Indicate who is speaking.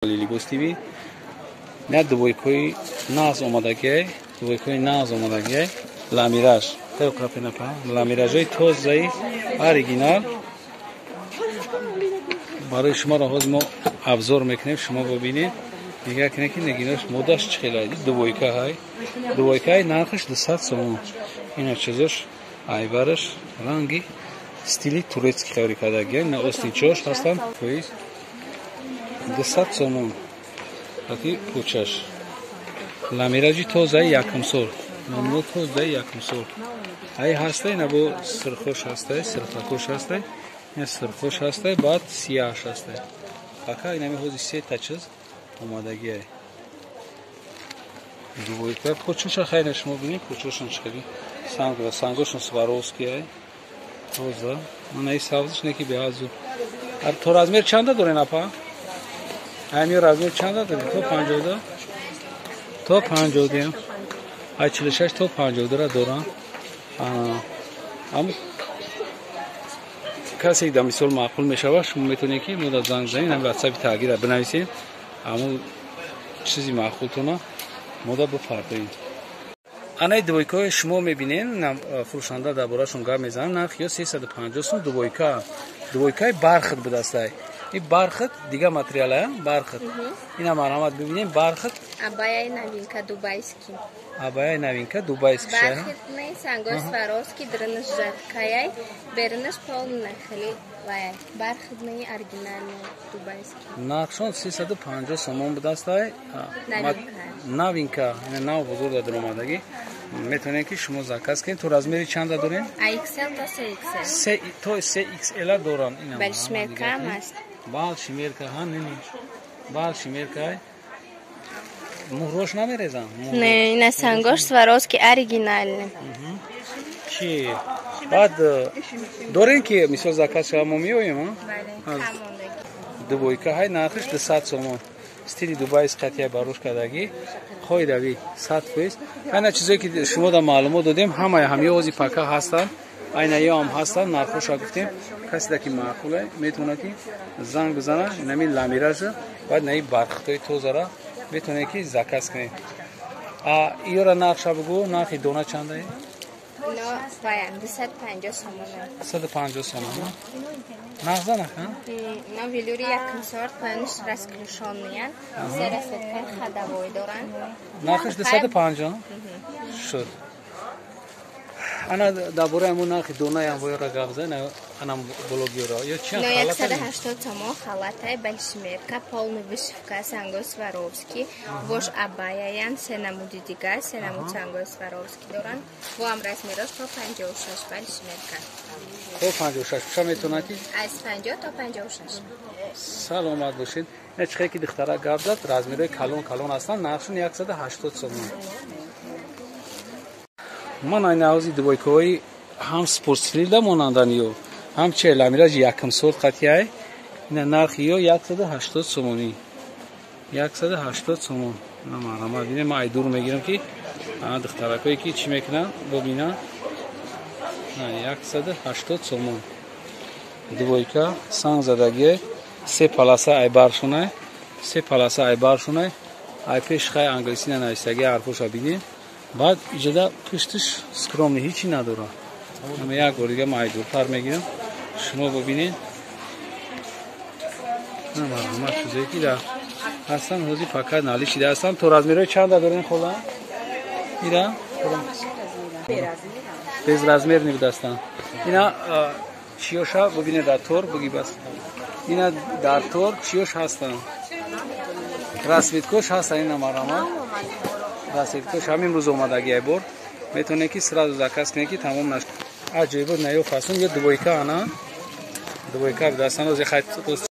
Speaker 1: Либос ТВ на двойкаи нағз омадагиай, двойкаи нағз омадагиай, ламираж ламиражои тозаи оригинал барои шуморо ҳозир мо обзор мекунем, шумо бибинед. Нигоҳ кунед, ки нигинош модаш чӣ хел. Двойка ҳай, двойкаи нархаш 200 сомон. Ина чизош айбараш ранги стили турецкий қаври кардагиай, на остинчош ҳастанд, фоиз 200 сомон. Аки пучаш ламираҷи тозаи якумсол, номуно тозаи якумсол ай ҳастай, набо сирхош ҳастай, сирхакош ҳастай, ина сирхош ҳастай, баъд сияҳаш ҳастай. Ака, инами ҳози сета чиз омадагиай. Двойка пучаша хайна шумо бинед, пучашон чӣ хели санг, сангошон Сваровский ай, тоза. Мана и сабзиш неки беҳазу. То размер чанда дорен, апа? Ҳамин размер чанда дорем? То 52, то 52, ай 46 то 52-ра дорам. Ам касе дар мисол маъқул мешавад, шумо метавонед, ки мо дар занг занед, ҳам ватсапи тагира бинависед, ҳамун чизи маъқултона мода бипардоед. Анаи двойкаҳои шумо мебинед, фурӯшанда дар борашон гап мезанад. Нархи ё 350 сум двойка, двойкаи бархат будастай. И бархат дига материала, бархат. Ина марҳамат, бибинем, бархат.
Speaker 2: Абаяй новинка, дубайский.
Speaker 1: Абаяй новинка, дубайский.
Speaker 2: Бархатный, сангош Сваровский, дырыныш жаткаяй, бериниш полный хели ваяй. Бархатный, оригинальный, дубайский.
Speaker 1: Нархшон 350 сомон будастай.
Speaker 2: Новинка.
Speaker 1: Новинка, ина нав бозор дар омадагӣ. Метавонед, ки шумо заказ кунед. То размери чанда дорем?
Speaker 2: XL то 3XL.
Speaker 1: То 3XL доранд. Ина
Speaker 2: Балшмерка ҳам аст.
Speaker 1: Балшмерка ҳа, не, балшмерка муҳрош намерезам.
Speaker 2: Не, ина сангош Сваровский, оригинальный.
Speaker 1: Чи баъд дорем, ки мисол заказ шава, мо меоем? Двойка ҳай, нархиш 200 сомон, стили дубайс қатия барош кардагӣ, хоҳи равӣ 100%. Айна чизое ки шумо да маълумот додем, ҳамаи ҳамё ози пака ҳастанд, айна ё ҳам ҳастанд, нархоша гуфтем. Каседа ки маъқуле, метавонад, ки занг бизана. Инами ламиража, баъд наи бархатҳои тозара метавонед, ки заказ кунед. А иёра нархша бугӯ, нархи дона чандае?
Speaker 2: 250 сомон.
Speaker 1: 150 сомон нағза наха.
Speaker 2: Но велюри якум сорт, поёниш расклюшонныян, се расцветкаи ходовой доранд.
Speaker 1: Нархаш 250 шуд. Ана дар бораи ҳамун нархи донаям воёра гап зан, ана блогера ё чи.
Speaker 2: Но 180 сомон халатай, балшмерка, полный вышивка, сангои Сваровский. Вош абаяян, се намуди дигар, се намуд сангои Сваровский доранд. Воам размерош то 56, балшмерка.
Speaker 1: То 56 пуша метавонад ки?
Speaker 2: Аз 50 то 56.
Speaker 1: Саломат бошед. Ина чихе ки духтара гап зад, размерои калон калон ҳастанд, нархшон 180 сомон. Ман ай навози двойкаҳои ҳам спортсфилда монандан ё ҳам че ламираҷи якум сорт қатиай. Ина нархи ё 180 сомонӣ, 180 сомон. Ина марҳамат, бинед, ман ай дур мегирам, ки духтаракое ки чӣ мекунанд, бубинанд. 180 сомон двойка, санг задагие, се полоса ай баршонай, се полоса ай баршонай, ай пеш хай англисӣ нанависаги, ҳарфоша бинед. Баъд иҷода пуштиш скромный, ҳичи надорад. Ама як бор дига ман айдуртар мегирам, шумо бибинед. Марҳамат, чизое ки дар ҳастанд, ҳозир пока наличида ҳастанд. То размерҳои чанда дорем, хола? Ира без размер небудастанд. Ина чиёша бибинед, дар тор буги бас. Ина дар тор чиёш ҳастанд, расцветкош ҳастанд. Ина марҳамат, расцветкош ҳамин рӯз омадаги бор, метавонед, ки сразу заказ кунед, ки тамом наш. Аҷоибот наёфт ҳастанд. Ё двойка, ана двойка будастанд. Ози хай.